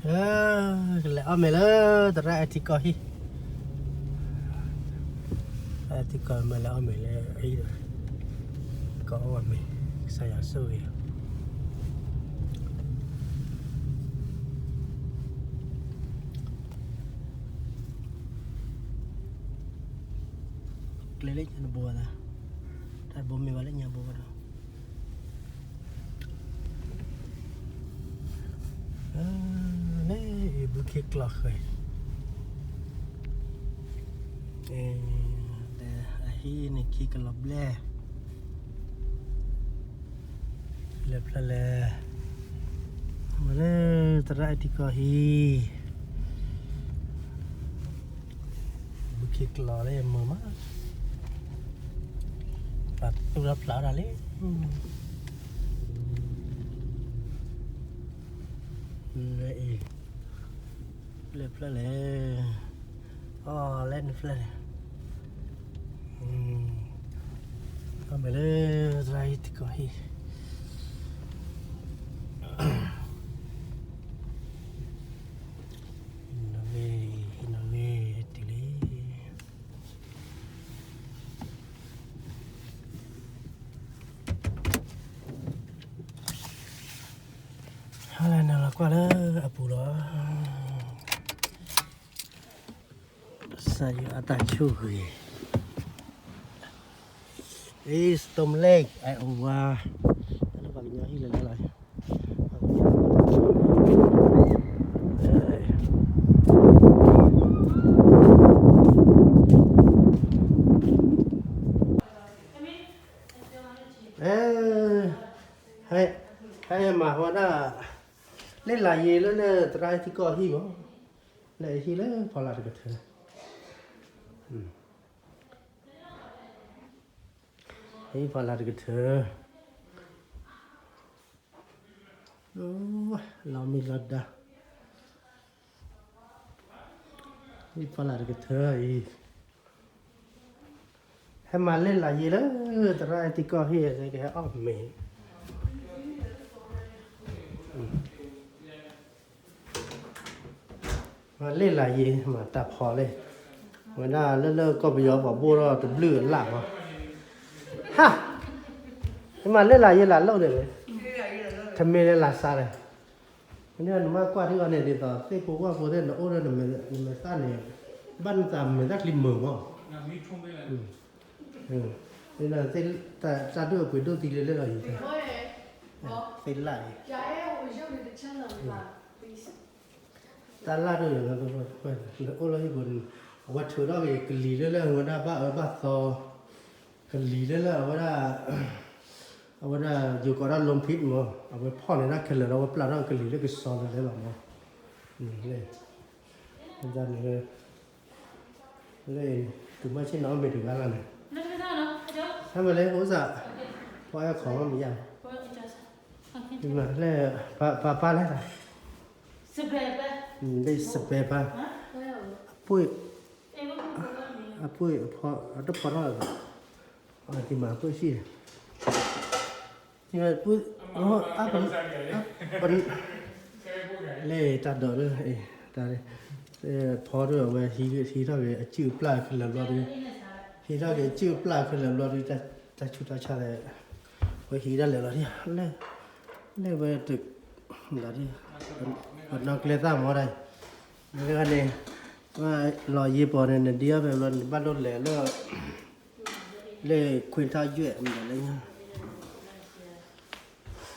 လၢ ကလဲၤအီၣ်မ့ၤလၢ သရၣ်အဲထံကီၢ်ဟံၣ်, အဲထံကီၢ်မ့ၢ်လဲၤအီၣ်မ့ၤလၢအဟံၣ်ဒီး ကီၢ်အီၣ်မ့ၤ ကစၢ်ယွၤဆိၣ်ဂ့ၤ ကျဲလၢညါတဘိသး, တၢ်တဘိမ့ၢ်ဘၣ်လၢညါဘိဒီး လၢဘုခ့ကျီၢ်ဃဲၤ, အဟံၣ်န့ၣ်ခံကလီၤဘျဲၣ်, လၢဖျၢၣ်လဲၣ်, မ့ၢ်လၢသရၣ်အဲထံကီၢ်ဟံၣ် ဘုခ့ကျီၢ်လၢမုာ်မး, ပှၤသူၣ်ထီၣ်ဖျးထီၣ်လံ, လၢအံၤ လၢဖျၢၣ်လဲၣ်, အီၣ်လၢနဖျၢၣ်လဲၣ်, အီၣ်မ့ၤလၢ သရၣ်အဲထံကီၢ်ဟံၣ် နီၣ်ဂံၢ် နီၣ်ဂံၢ်တုၤလံ, ဟါလၢနၤလီၤကွၢ်လၢအပူၤလီၤ, ကစၢ်ယွၤအတၢ်ဆိၣ်ဂ့ၤ, Storm Lake Iowa, တၢ်လၢပှၤကညီဟံၣ်လၢလဲၤလီၤ ဟဲမၤဝဲဒၣ် လ့ၣ်လၤယ့လၢလၢ သရၣ်အဲထံကီၢ်ဟံၣ်မး, လၢအဟံၣ်လၢဖီလာ်တကထၢ, ဟံၣ်ဖီလာ်တကထၢ, လီၤမံလီၤဒါ, ဟံၣ်ဖီလာ်တကထၢအံၤ, ဟဲမၤလ့ၣ်လၤယ့လၢ သရၣ်အဲထံကီၢ်ဟံၣ် ကဟဲအီၣ်မ့ၤ မၤလ့ၣ်လၤယ့ မၤတၢ်ဖီလ့ၣ်, ဝဲဒၣ်လၢလၢကီၢ်ပယီၤပှၤဘိၣ်ထီၣ်တဘျုးအလၣ်မး, ဟါ, မၤလ့ၣ်လၤယ့လၢအလိၣ်န့ၣ်, ထမ့ၢ်လၢလၤစါလဲၣ်, မ့ၢ်နမ့ၢ်ကွၢ်ထံအီၤန့ၣ် ဒ်သိးသ့ၣ်ဖိဝၣ်ဖိသ့ၣ် နအိၣ်ဒီးနမဲာ်သၣ်န့ၣ်, ဘၣ်နသးမဲာ်သၣ်ချံမုာ်မး, တၢ်ဒိၣ်အပှ့ၤဒိၣ်သံလၢလၢလီၤယံၤ, သ့ၣ်လၣ်အံၤ တၢ်လၢ်ဒိၣ်န့ၣ် အိၣ်လၢဟံၣ်ပူၤန့ၣ်, အဝဲထုးထီၣ်က့ၤကလံၤလၢလၢအဝဲဒၣ်ဘၣ်အၢဘၣ်သီ, ကလံၤလၢလၢအဝဲဒၣ်, အဝဲဒၣ်ယိၤကိးဒၣ် လိဖံးမး, အဝဲဖီၣ်န့ၢ်ဒၣ်ခဲလၢာ်ဒီး အဝဲပျၢ်ထီၣ်ကလံၤလၢကစီလၢလၢလီၤမး, လၢ, လၢ, တုၤမ့ၢ်ဆ့ၣ်နီၤအီၣ်မ့ၤတဂၤလီၤန့ၣ်, ဟဲမ့ၢ်လၢဖိစၢ်, ဖီအဲၣ်ခီမ့ၢ်ယါ, လၢ, ပၢ်ပၢ်လဲၣ်, လၢစပဲပၢ်, အပှ့ၢ်, အပှ့ၢ်အဖီ, အတဖီထီၣ်လၢၤဘၣ်, အက့ၤမၤအပှ့ၢ်ဆံၣ်, လၢတၢ်ဒိးလၢ, တၢ်, ဖီဒိၣ်အဝဲဟံးထီၣ်က့ၤအစုၣ်အပျၢ်ခဲလၢာ်ဘျီဒီး, ဟံးထီၣ်က့ၤအစုၣ်အပျၢ်ခဲလၢာ်ဘျီဒီး, တၢ်ဆူးတၢ်ဆါ, ဝဲဟံးဒၣ်လဲာ်လီၤ, လၢဝဲတ, ပနီၣ်ကျဲသၣ်မီၤဒၣ်, မ့ၢ်တဂၤန့ၣ်, လီၤယ့ပီၤန့ၣ် နဒံအီၣ်ဖဲဘျီ နဘၣ်ဒိၣ်လဲၤလၢ လၢခွ့ထီၣ်ယွဲၣ်မနုၤလဲၣ်ညါ,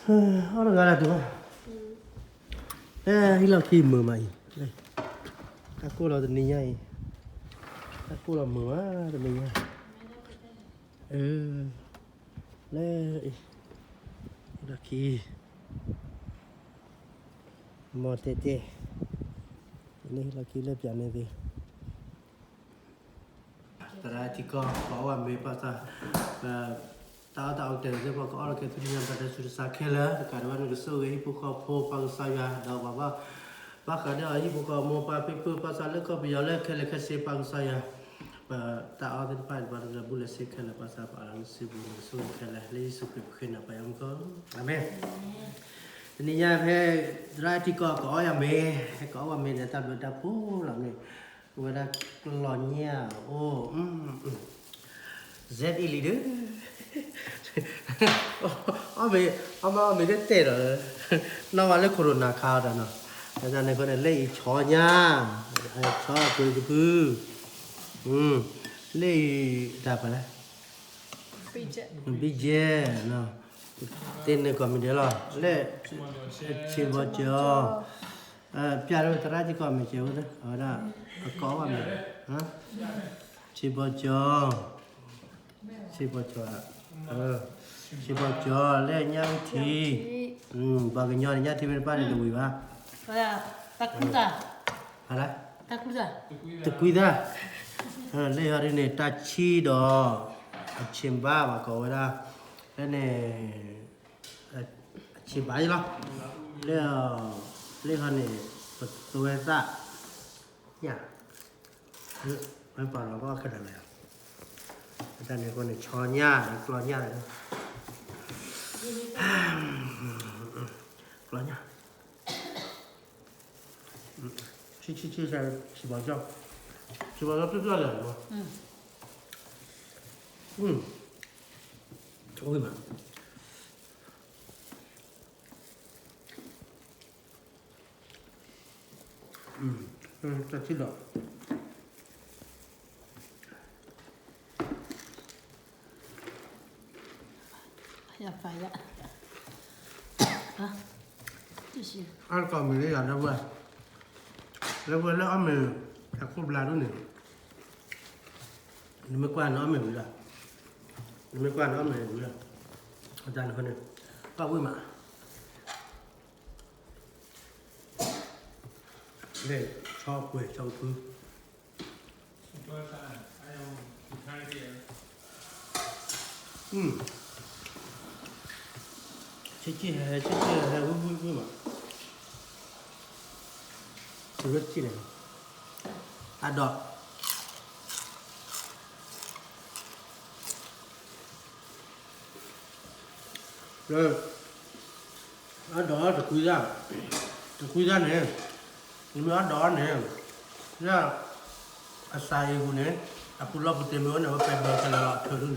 အီၣ်တဂၤလၢတဘၣ်, လၢဟံၣ်လီၢ်ခံမုာ်မးအံၤ, တၢ်ကိၢ်လီၤတနံၤညါအံၤ, တၢ်ကိၢ်လီၤမုာ်မးတနံၤညါ, လၢ, ဟံၣ်လီၢ်ခံ, မီၤတဲတဲ, လၢဟံၣ်လီၢ်ခံလၢပျၢၤန့ၣ်သ့ သရၣ်ထံကီၢ် ပှၤအိၣ်ဝဲမ့ၢ်ပၢ်သး, တၢ်အီၣ်တၢ်အီကတၢၢ်သ့ၣ် ပှၤကအီၣ်လီၤကဲၤသူၣ်ကညီၤ တၢ်တၢ်ဆူးတၢ်ဆါခဲလၢာ် တကးဒံးဘၣ်န့ၣ် ကဆိၣ်ဂ့ၤဟံၣ်ဖိဃီဖိ ပၢ်ကစၢ်ယွၤ ဒီးပှၤဘၣ်ဃးဒီးဟံၣ်ဖိဃီဖိ မိၢ်ပၢ်ဖံဖု ပၢ်သးလၢကီၢ်ပယီၤလၢခဲလၢာ်ခဲဆ့ ပၢ်ကစၢ်ယွၤ, ပတၢ်အီၣ်သ့ၣ်တဖၣ်န့ၣ် ပှၤတကလဲၤဘူၣ်လဲၤစ့ခဲလၢာ် ပၢ်သးပာ်လၢနစုပူၤ နကဆိၣ်ဂ့ၤခဲလၢာ် လၢယ့ၣ်ၡူးခရံာ်ပဃ့နၤပၢ်ယွၤမူခိၣ်, အၤမ့ၣ်. တနံၤညါဖဲ သရၣ်ထံကီၢ် ကအီၣ်ယၤမ့ၤ, ဟဲကအီၣ်ဝဲမ့ၤဒီး တၢ်ဘျုးတၢ်ဖှိၣ်လီၤန့ၣ်, ဝဲဒၣ်ကျီညၣ်အိၣ်, စဲးအံၤလံဒုး, အီၣ်မ့ၤ, အီၣ်မ့ၤ, အီၣ်မ့ၤတတဲာ်ဒီး, နီၢ်ဝဲလၢ corona ခါအီၤဒီးနီၤ, အတၢ်န့ၣ်အဃိန့ၣ် လၢအံၤဆီညၣ်, ဆီကွံာ်တဖု, လၢအံၤတၢ်ပှၤလဲၣ် ဘံၣ်ကဲ, သ့န့ၣ်ကိးမံၤဒဲးလီၤ, လၢ ဆံးဘီကၠီ, ပျဲဒၣ်သရၣ်ထံကီၢ်မ့ၢ်ကဲဝဲ, အဝဲဒၣ် အကိးဘၣ်မ့ၢ်, ဆံးဘီကၠီ, ဆံးဘီကၠီ, ဆံးဘီကၠီ လၢညၣ်အုၣ်ထံ, ပှၤကညီန့ၣ် ညၣ်ထံမ့ၢ်တဘၣ်န့ၣ်တဝံၤဘၣ်, တၢ်, တကွံသၣ်, လၢယီၤဒ်န့ၣ် တၢ်ဆံၣ်ဒီး အဆံးဘၣ်ဘၣ်ကိးဝဲဒၣ်, လၢန့ၣ် အဆံးဘၣ်ယလီၤ, လၢ, လၢဟီန့ၣ် ပသွဲသၣ်, ညၣ်, မ့ၢ်ပာ်လီၤကီခဲလၢာ်လီၤ, အတၢ်န့ၣ်အဃိန့ၣ် ဆီညၣ်ဒီးကျီညၣ်, ကျီညၣ်, ဆံးဆံးဆံး, ဆံးဘီကၠီ, ဆံးဘီကၠီပျီပျီလၢာ်, ဝံၤမး တၢ်ထံၣ်ဒီး, အါတကီၢ်မ့ၢ်လၢယၤလၢဝဲ, လၢဝဲလၢအီၣ်မ့ၤ, အခိၣ်ဘျါဒ်န့ၣ်, နမ့ၢ်ကွၢ်နအီၣ်မ့ၤဝံၤလီၤ, နမ့ၢ်ကွၢ်နအီၣ်မ့ၤဝံၤလီၤ, အတၢ်န့ၣ်အဃိန့ၣ်, ပှၤဝံၤမး လၢဆီကွံာ်ဆီကဖု, ဆံးဆံးဟဲ ဆံးဆံးဟဲ ဝံၤဝံၤဝံၤမး, ဆံးဆံးန့ၣ်, အဒီး လၢ အဒီးတကွံသၣ်, တကွံသၣ်န့ၣ်, နမ့ၢ်အဒီးန့ၣ်, လၢ အစးအံၤပူၤန့ၣ်, အပူၤလီၢ်ပူၤတ့ၢ်မ့ၢ်အိၣ်န့ၣ် အဝဲပဲဘၢခဲလၢာ်လီၤထၢဒ်န့ၣ်,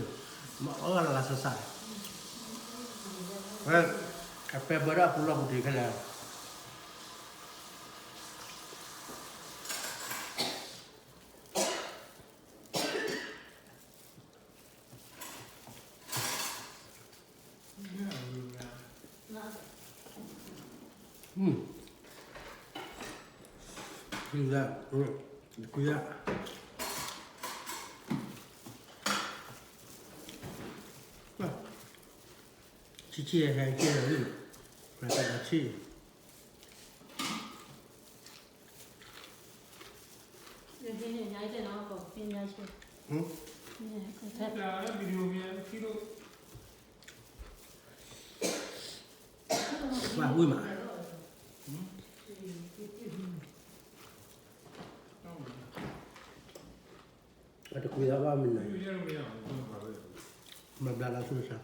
မ့ၢ်အီၣ်ဂၤလၢလၢစးစး, ဝဲ, အပဲဘၢဒီးအပူၤလီၢ်ပူၤတ့ၢ်ခဲလၢာ် ကွံသၣ်, ကွံသၣ်, ဆံးဆံးဟဲ ဆံးဟဲ ဆံး ဘၣ်ဝံၤမး, အတကွံသၣ်ဘၣ်မနုၤ, မၤဘျါလၢဆူတၢ်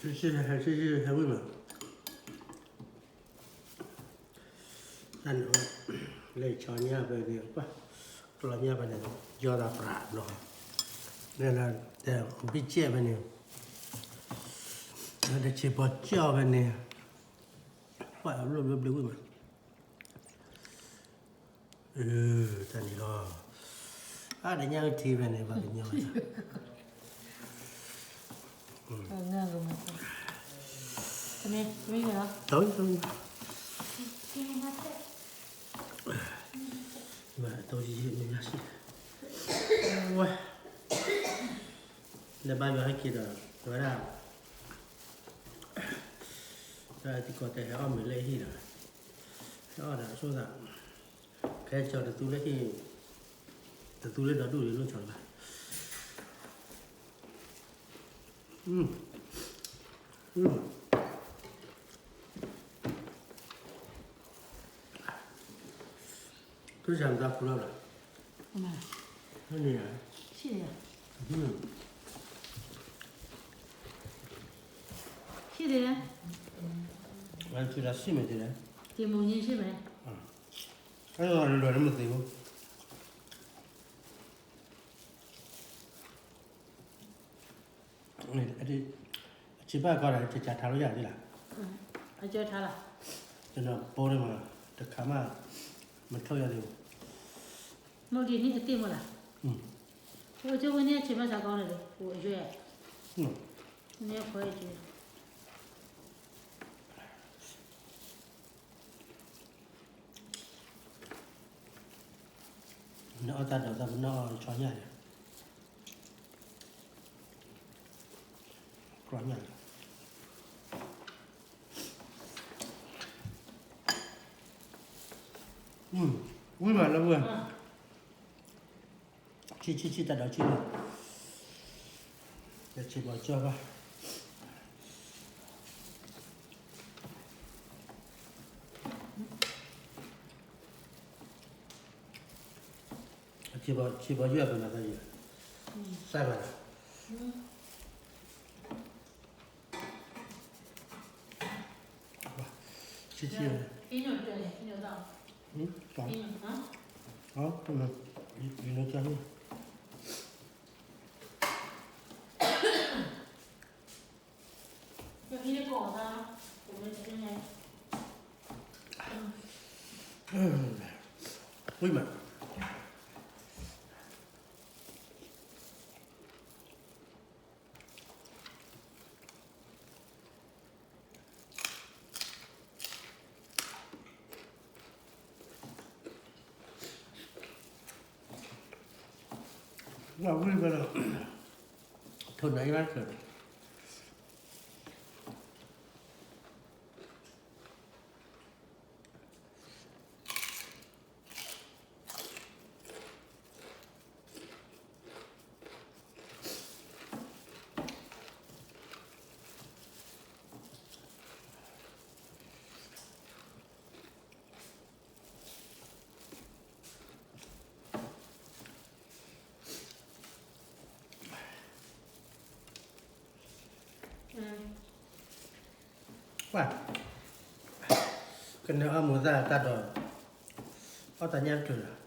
ဆံးဆံးဟဲ ဆံးဆံးဟဲဝံၤမး, တၢ်န့ၣ်, လၢဆီညၣ်ဖဲန့ၣ်, ကျီညၣ်ဖဲန့ၣ်, ယီၤသးပြးဘျီ, လၢ, ဘံၣ်ကဲဖဲန့ၣ်, လၢတဆံးပီကၠီဖဲန့ၣ်, ပှၤဘျီဘျီဘျီဝံၤမး တၢ်န့ၣ်လီၤ, အါ ဒီးညၣ်အုၣ်ထံဖဲန့ၣ် ပှၤကညီ, တမ့ၢ်, တမ့ၢ်, ဝဲ, နဘၣ်ယွၤဟဲက့ၤဒီး, ဝဲဒၣ်, တၢ်သံကွၢ်တဲဟဲအီၣ်မ့ၤလၢဟံၣ်ဒီး, ဟဲအီၣ်ဒီးဆိသး, ခဲကၠီတသူလၢဟံၣ်, တသူလၢဒီဒူၣ်လၢလိၣ်ကၠီတဘၣ်, အ ဖုစၢ်မတၤဖုလီၤဘၣ်, န့ၣ်, ဆံး, ဆံး, ဝဲသုလၢဆံးမဲာ်တလဲၣ်, က့ၤမုၢ်နံၤဆံးမဲာ်, အဲၣ်ဒိးလွဲၢ်လၢမသ့ၣ်ဘၣ်. အဆံးဘၣ်ကီးဒီး ကကးထါလီၤယၤဒ်လဲၣ်, အကထါလီၤ, တနီၤပိန့ၣ်မး တခါမး မထိၣ်ယၤသ့ၣ်, မ့ၢ်ဒ်န့ၣ်ကသ့ၣ်မးလၢ်, အိၣ်ကဝဲန့ၣ်အဆံးဘၣ်စးကီးန့ၣ်ဒီး အိၣ်အယွဲၢ်, န့ၣ်အဖီက့ၤ နအီၣ်တၢ်ဒီးတၢ်ပနီၣ်အီၣ်ဆီညၣ်န့ၣ်, ကြီညၣ်န့ၣ်, ဝံၤမးလၢဝဲ ဆံးဆံးဆံးတၢ်ဒီးဆံးလီၤ, ယဆံးဘၣ်ကၠီဘၣ်. ဆံးဘၣ်ယွၤပမၤသးယွၤ, စၢ်ဘၣ်, ဆံးဆံး, ယနကၢ်န့ၣ် ဝံၤမး. ဝံၤဘၣ်ဒီး ထိၣ်နၢ်အံၤဘၣ်တချုးန့ၣ် ပှၤ ကနၢအီၣ်မူၤသၣ်တၢ်ဒီး အီၣ်တၢ်ညၣ်တချုးလီၤ.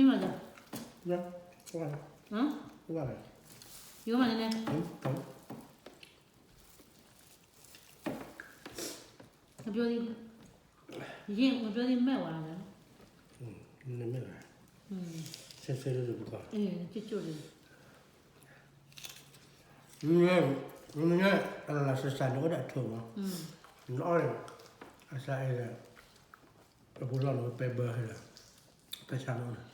မ့ၢ်မးဒီး ယိမးန့ၣ် ပြောသည် ယင်းမပြောသည်မဲ့ဝါလား နမဲာ်ဆဲဆဲလၢပကီၢ် ကၠိကၠိလၢ နမဲာ်အလၢစစၢ်န့ၣ်အိၣ်ဒီးအထိၣ်မး နအီၣ်န့ၣ် အစၢ်အဲၣ်ဒီး အပူၤလီၢ်န့ၣ်ပဲဘၢဟဲဒီး ပဲဆါမးန့ၣ်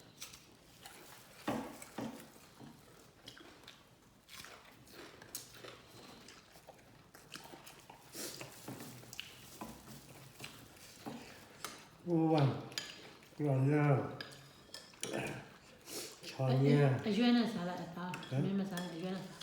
ဝါ လီၤညါ ဆီညါ အယွဲၢ်န့ၣ်စးလၢအသး မ့ၢ်မစးန့ၣ် အယွဲၢ်န့ၣ်စ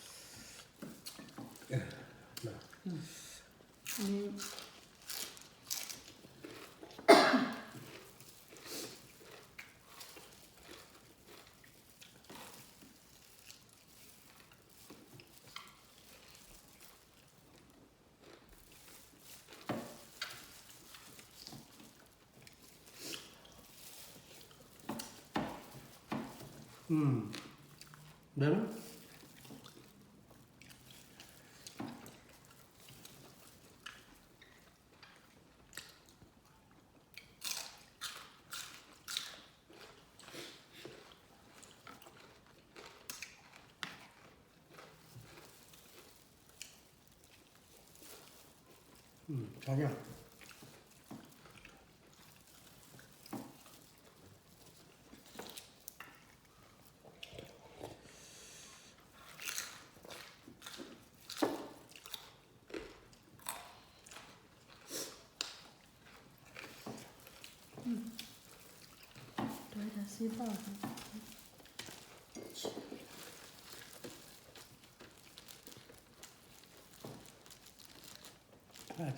း အဆ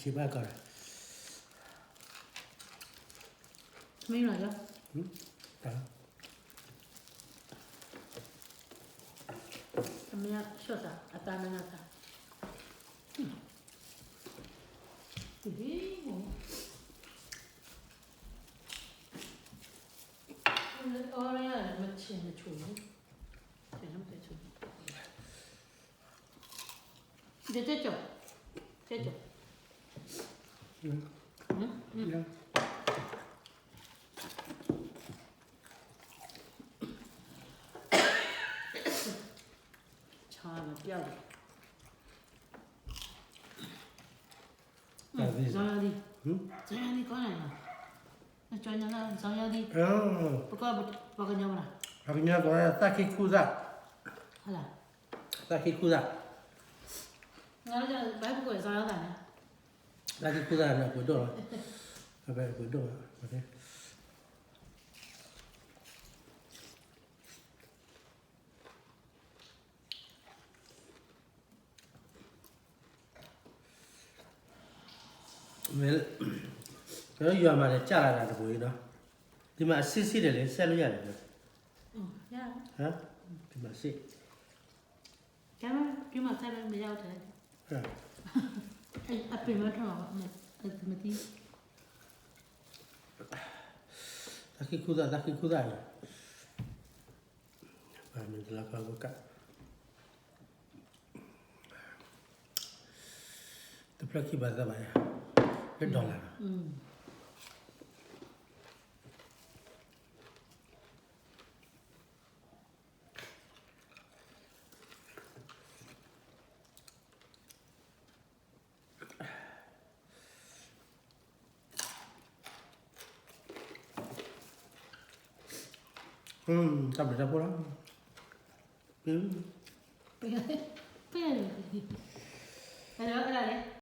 ံးဘၣ်ကီးဒီး မ့ၢ်လီၤ, တၢ်, အမ့ၢ်အဆၢၣ်သး အတၢ်မ့ၢ်နၢ်သး, အီၣ်ရၣ်မ့ၢ်ဆ့ၣ်မဆူၣ်, တဲကၠီ, တဲကၠီ, ဆါလီၤပျၢ်လီၤ, စီၤယီၤဒံ, စီၤယီၤဒံကီးနၤ, စီၤယီၤဒံ, ပကီၢ်ပှၤကညီမနီၤ, ပှၤကညီ သၣ်ခံခူသၣ်, သၣ်ခံခူသၣ်, ဘၣ်ပကီၢ်စီၤယီၤဒံန့ၣ်, သၣ်ခံခူသၣ်န့ၣ် အပှ့ၤဒိၣ်လီၤ, အပှ့ၤဒိၣ်လီၤ. မ့ၢ်, ယွၤမၤဒီးစၢ်လၢတၢ်တပူၤအံၤနီၤ, ဒ်မးအဆံးဆံးဒဲးလံ စဲးလၢယၤန့ၣ်, ဒ်မးဆံး, ဒ်မးဆံးလၢမ့ၢ်ယၤအိၣ်ထဲ, အပ့ၤမ့ၢ်ထီၣ်, မ့ၢ်သံ, သၣ်ခံခူသၣ် သၣ်ခံခူသၣ်န့ၣ်, ပမ့ၢ်တလၢကီၢ်က, တဖျၢၣ်ခံဘၣ်သၢဘၣ်, လၢ dollar နီၤ. တၢ်ဘျုးတၢ်ဖှိၣ်လီၤ, ပ, ပ, အဲၣ်ဒိး, အဲၣ်ဒိး,